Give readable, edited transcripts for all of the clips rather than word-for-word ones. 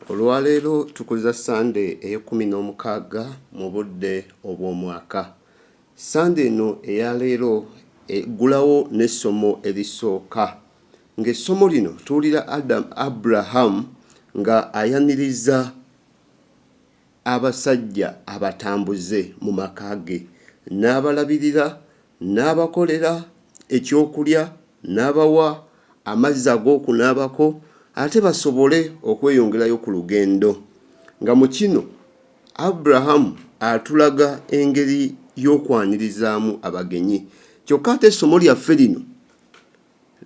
Olwaleero tukuza Ssande ey'ekkumi n'omukaaga mu budde obw'omwaka. Ssande eno eya leero eggulawo n'essomo erisooka. Ng'essomo lino tuwulira Adam Abraham nga ayaniriza abasajja abatambuze mu maka ge n'abalabirira, n'abakolera ekyokulya, n'abawa amazzi ag'okunaabako ate basobole okweyongerayo ku lugendo. Nga mu kino Aburahamu atulaga engeri y'okwanirizaamu abagenyi. Kyokka ate essomo lyaffe lino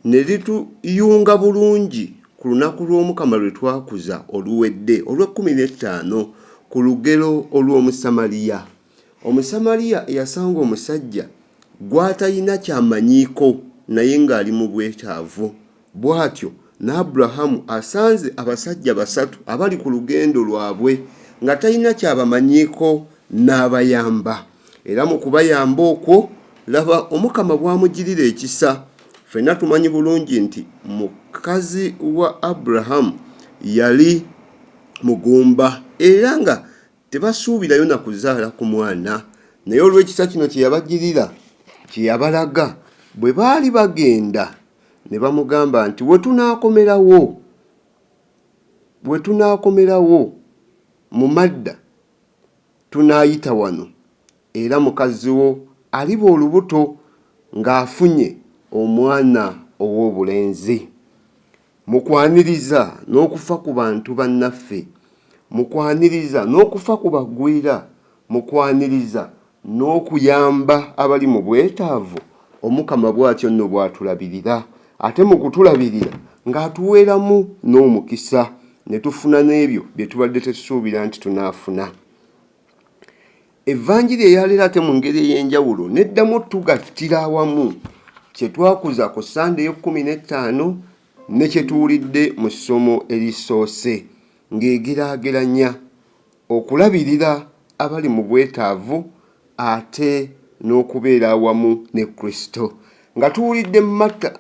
ne lituyunga bulungi ku lunaku lw'Omukama lwe twakuza oluwedde olw'ekkumi n'ettaano ku lugero olw'Omusamaliya. Omusamaliya eyasanga omusajja gw'atalina ky'amanyiiko naye ng'ali mu bwetaavu. Bw'atyo ne Aburahamu asanze abasajja basatu abali ku lugendo lwabwe nga talina ky'abamanyiiko n'abayamba. Era mu kubayamba okwo, laba Omukama bw'amugirira ekisa. Ffenna tumanyi bulungi nti mukazi wa Aburahamu yali mugumba era nga tebasuubirayo na kuzaala ku mwana. Naye olw'ekisa kino kye yabagirira, kye yabalaga, bwe baali bagenda ne bamugamba nti, We tunaakomerawo, we tunaakomerawo mu madda tunaayita wano, era mukazi wo aliba olubuto ng'afunye omwana ow'obulenzi. Mu kwaniriza n'okufa ku bantu bannaffe, mu kwaniriza n'okufa ku bagwira, mu kwaniriza n'okuyamba abali mu bwetaavu, Omukama bw'atyo nno bw'atulabirira, ate mu kutulabirira ng'atuweeramu n'omukisa ne tufuna n'ebyo bye tubadde tetusuubira nti tunaafuna. Evanjiri eya leero ate mu ngeri ey'enjawulo n'eddamu otugattira awamu kye twakuza ku Ssande ey'ekkumi n'ettaano ne kye tuwulidde mu ssomo erisoose ng'egeraageranya okulabirira abali mu bwetaavu ate n'okubeera awamu ne Kristo. Nga tuwulidde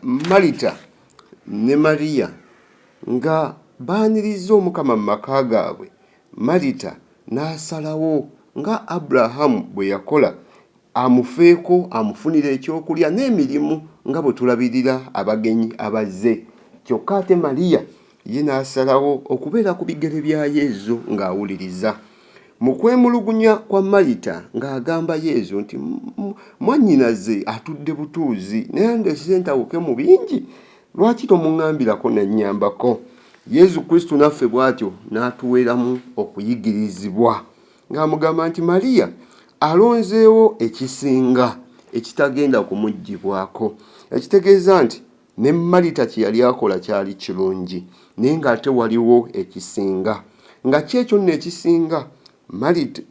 Marita ne Mariya nga baanirizza Omukama mu maka gaabwe, Marita n'asalawo nga Aburahamu bwe yakola amufeeko, amufunire ekyokulya n'emirimu nga bwe tulabirira abagenyi abazze. Kyokka ate Mariya ye n'asalawo okubeera ku bigere bya Yezu ng'awuliriza. Mu kwemulugunya kwa Marita ng'agamba Yezu nti, Mwannyinaze atudde butuuzi naye andese ntawuke mu bingi, lwaki tomuŋŋambirako n'annyambako? Yezu Kristu naffe bw'atyo n'atuweeramu okuyigirizibwa ng'amugamba nti Mariya alonzeewo ekisinga ekitagenda kumuggyibwako, ekitegeeza nti ne Marita kye yali akola kyali kirungi naye ng'ate waliwo ekisinga. Nga ki ekyo nno ekisinga?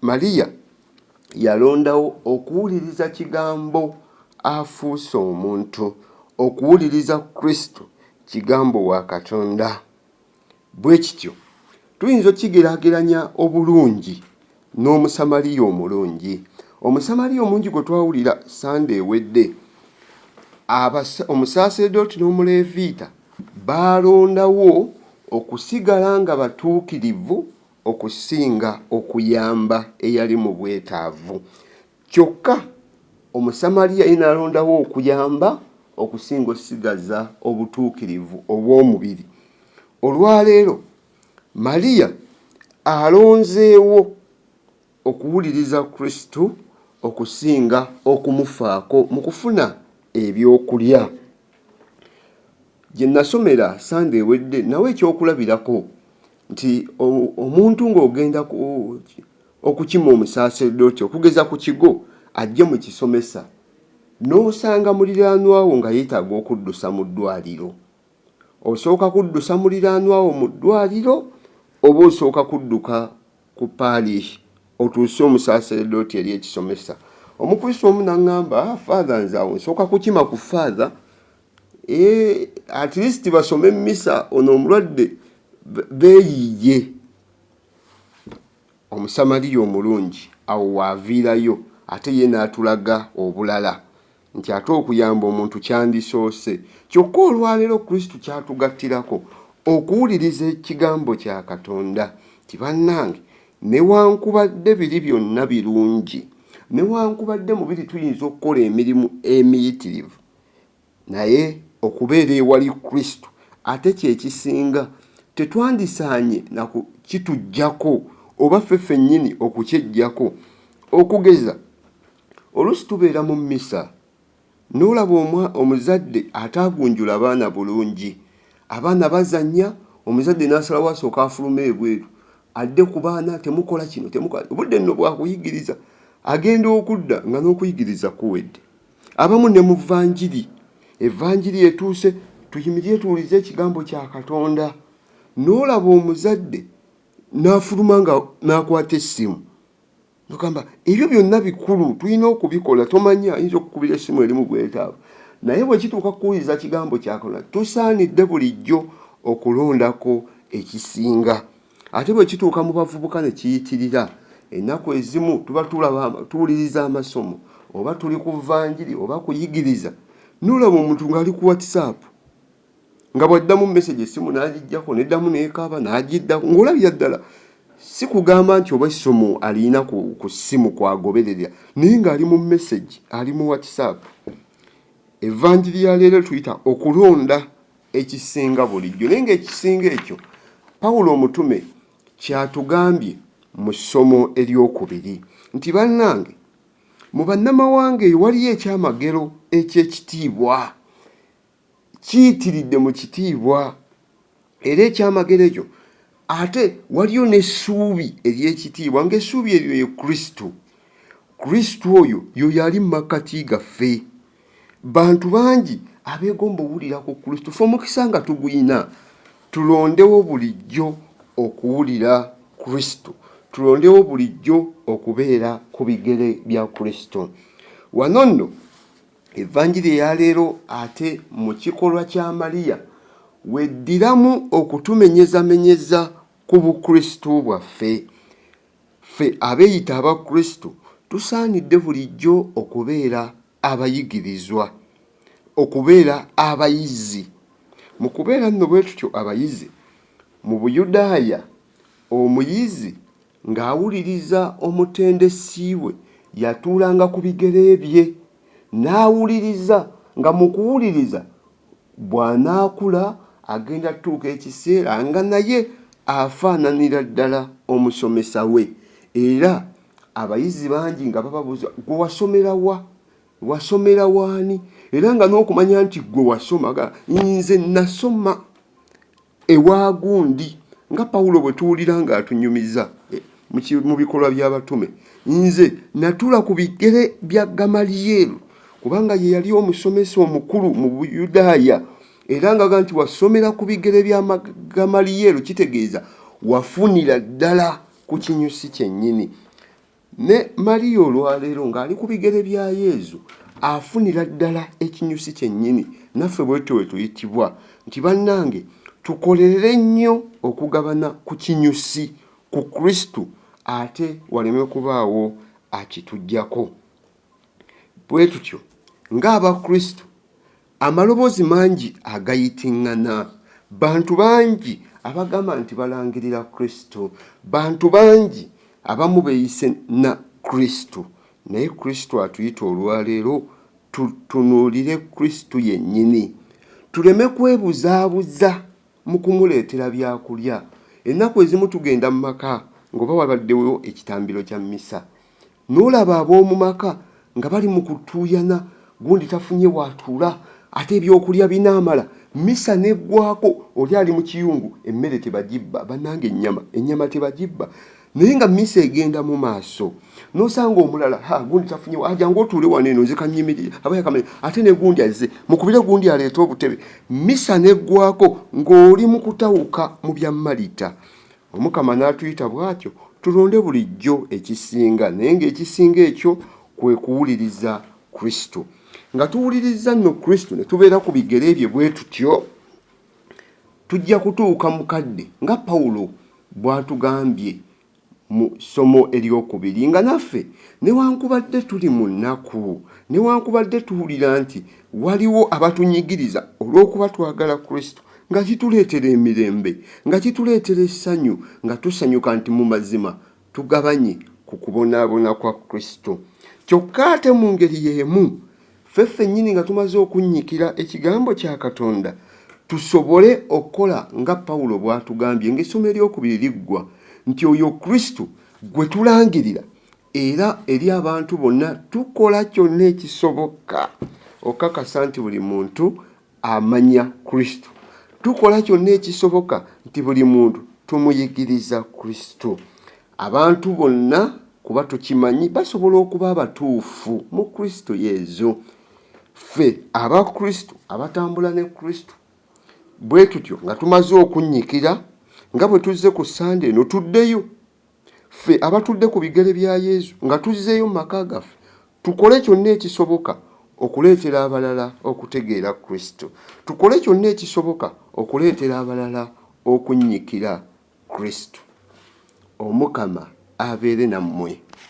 Mariya yalondawo okuwuliriza Kigambo afuuse omuntu, okuwuliriza Kristo Kigambo wa Katonda. Bwe kityo, tuyinza okukigeraageranya obulungi n'Omusamaliya omulungi. Omusamaliya omulungi gwe twawulira Ssande ewedde, omusaaseredooti n'Omuleeviita baalondawo okusigala nga batuukirivu okusinga okuyamba eyali mu bwetaavu. Kyokka Omusamaliya ye n'alondawo okuyamba okusinga okusigaza obutuukirivu obw'omubiri. Olwaleero Maria alonzeewo okuwuliriza Kristo okusinga okumufaako mu kufuna ebyokulya. Gye nasomera Ssande ewedde nawa ekyokulabirako nti omuntu ng'ogenda okukima omusaaserdooti okugeza ku kigo ajje mu kisomesa n'osanga muliraanwa wo nga yeetaaga okuddusa mu ddwaliro. Osooka kuddusa muliraanwa wo mu ddwaliro oba osooka kudduka ku parish otuuse omusaaserdooti eri ekisomesa? Omukristu omu n'aŋŋamba, ah, Father nze awo nsooka kukima ku Father, at least basome mmisa ono omulwadde beeyiiye. Omusamaliya omulungi awo w'aviirayo ate ye n'atulaga obulala nti ate okuyamba omuntu kyandisoose. Kyokka olwaleero Kristu ky'atugattirako Okuwuliriza ekigambo kya Katonda nti bannange newankubadde biri byonna birungi, newankubadde mu biri tuyinza okukola emirimu emiyitirivu, naye okubeera ewali Kristo ate kye kisinga, tetwandisaanye na kukituggyako oba ffe ffennyini okukyeggyako. Okugeza, oluusi tubeera mu mmisa n'olaba omuzadde ataagunjula baana bulungi. Abaana bazannya, omuzadde n'asalawo asooke afulume ebweru adde ku baana, temukola kino, temukola. Obudde nno bwa kuyigiriza. Agenda okudda nga n'okuyigiriza kuwedde. Abamu ne mu vanjiri, evanjiri etuuse, tuyimirire tuwulize ekigambo kya Katonda. N'olaba omuzadde n'afuluma nga n'akwata essimu. Nogamba ebyo byonna bikulu, tulina okubikola. Tomanya ayinza okukubira essimu eri mu bwetaavu, naye bwe kituuka kuwuliriza kigambo kya Katonda, tusaanidde bulijjo okulondako ekisinga. Ate bwe kituuka mu bavubuka ne kiyitirira, ennaku ezimu tuba tulaba tuwuliriza amasomo oba tuli ku vanjiri oba kuyigiriza, n'olaba omuntu ng'ali ku WhatsApp nga bw'addamu message essimu n'agiggyako n'eddamu n'ekaaba n'agiddako, ng'olabira ddala si kugamba nti oba essomo alina ku ssimu kw'agoberera, naye ng'ali mu message, ali mu WhatsApp. Evanjiri ya leero tuyita okulonda ekisinga bulijjo, naye ng'ekisinga ekyo Pawulo omutume ky'atugambye mu ssomo ery'okubiri nti bannange mu bannamawanga eyo waliyo ekyamagero eky'ekitiibwa, kiyitiridde mu kitiibwa, era ekyamagero ekyo ate waliyo n'essuubi ery'ekitiibwa, ng'essuubi eryo ye Kristo. Kristo oyo y'oyo ali mu makkati gaffe. Bantu bangi abeegomba owulira ku Kristo. Ffe omukisa nga tuguyina, tulondewo bulijjo okuwulira Kristo, tulondewo bulijjo okubeera ku bigere bya Kristo. Wano nno Evanjiri eya leero ate mu kikolwa kya Maria weddiramu okutumenyezamenyeza ku Bukristo bwaffe. Ffe abeeyita Abakristo tusaanidde bulijjo okubeera abayigirizwa, okubeera abayizi. Mu kubeera nno bwe tutyo abayizi, mu Buyudaaya omuyizi ng'awuliriza omutendesi we yatuulanga ku bigere bye n'awuliriza, nga mu kuwuliriza bw'anaakula agenda tutuuka ekiseera nga naye afaananira ddala omusomesa we. Era abayizi bangi nga bababuuza, gwe wasomera wa? Wasomera waani? Era nga n'okumanya nti gwe wasoma, nze nasoma ewa gundi, nga Pawulo bwe tuwulira ng'atunyumiza mu bikolwa by'abatume, nze natula ku bigere bya Gamaliyeelu kubanga ye yali omusomesa omukulu mu Buyudaaya, era ngaga nti wasomera ku bigere bya Gamaliyeelu kitegeeza wafunira ddala ku kinyusi kyennyini. Ne Maria olwaleero ng'ali ku bigere bya Yezu afunira ddala ekinyusi kyennyini. Naffe bwetutyo bwe tuyitibwa nti bannange tukolerere nnyo okugabana ku kinyusi ku Kristu ate waleme kubaawo akituggyako. Bwe tutyo ng'Abakristu Amaloboozi mangi agayitiŋŋana. Bantu bangi abagamba nti balangirira Kristo. Bantu bangi abamu beeyise na Kristo. Naye Kristo atuyita olwaleero tutunuulire Kristo yennyini. Tuleme kwebuzaabuza mu kumuleetera byakulya. Ennaku ezimu tugenda mu maka ng'oba wabaddewo ekitambiro kya mmisa. N'olaba ab'omu maka nga bali mu kutuuyana, gundi tafunye w'atuula, ate ebyokulya binaamala, mmisa n'eggwaako, oli ali mu kiyungu, emmere tebagibba, bannange ennyama, ennyama tebagibba. Naye nga mmisa egenda mu maaso. N'osanga omulala, ha, gundi tafunye wa, jangu otuule wano eno, nze kannyimirire, aba yakamala, ate ne gundi azze, mukubire gundi aleete obutebe. Mmisa n'eggwaako ng'oli mu kutawuka mu bya Malita. Omukama n'atuyita bw'atyo tulonde bulijjo ekisinga, naye ng'ekisinga ekyo kwe kuwuliriza Kristo. Nga tuwulirizza nno Kristo ne tubeera ku bigere bye bwe tutyo, tujja kutuuka mu kadde nga Pawulo bw'atugambye mu ssomo eryokubiri, nga naffe newankubadde tuli mu nnaku, newankubadde tuwulira nti waliwo abatunyigiriza olw'okuba twagala Kristo, nga kituleetera emirembe, nga kituleetera essanyu, nga tusanyuka nti mu mazima tugabanye ku kubonaabona kwa Kristo. Kyokka ate mu ngeri y'emu, ffe ffennyini nga tumaze okunnyikira ekigambo kya Katonda, tusobole okukola nga Pawulo bw'atugambye ng'essomo eryokubiri liggwa nti oyo Kristo gwe tulangirira era eri abantu bonna tukola kyonna ekisoboka okakasa nti buli muntu amanya Kristo. Tukola kyonna ekisoboka nti buli muntu tumuyigiriza Kristo. Abantu bonna kuba tukimanyi basobola okuba abatuufu mu Kristo Yezu. Ffe aba Kristo abatambula ne Kristo bwe tutyo nga tumaze okunnyikira nga bwe tuzze ku Ssande eno tuddeyo Ffe abatudde ku bigere bya Yesu nga tuzzeeyo mu maka gaffe, tukole kyonna ekisoboka okuleetera abalala okutegeera Kristo. Tukole kyonna ekisoboka okuleetera abalala okunnyikira Kristo. Omukama abeere nammwe.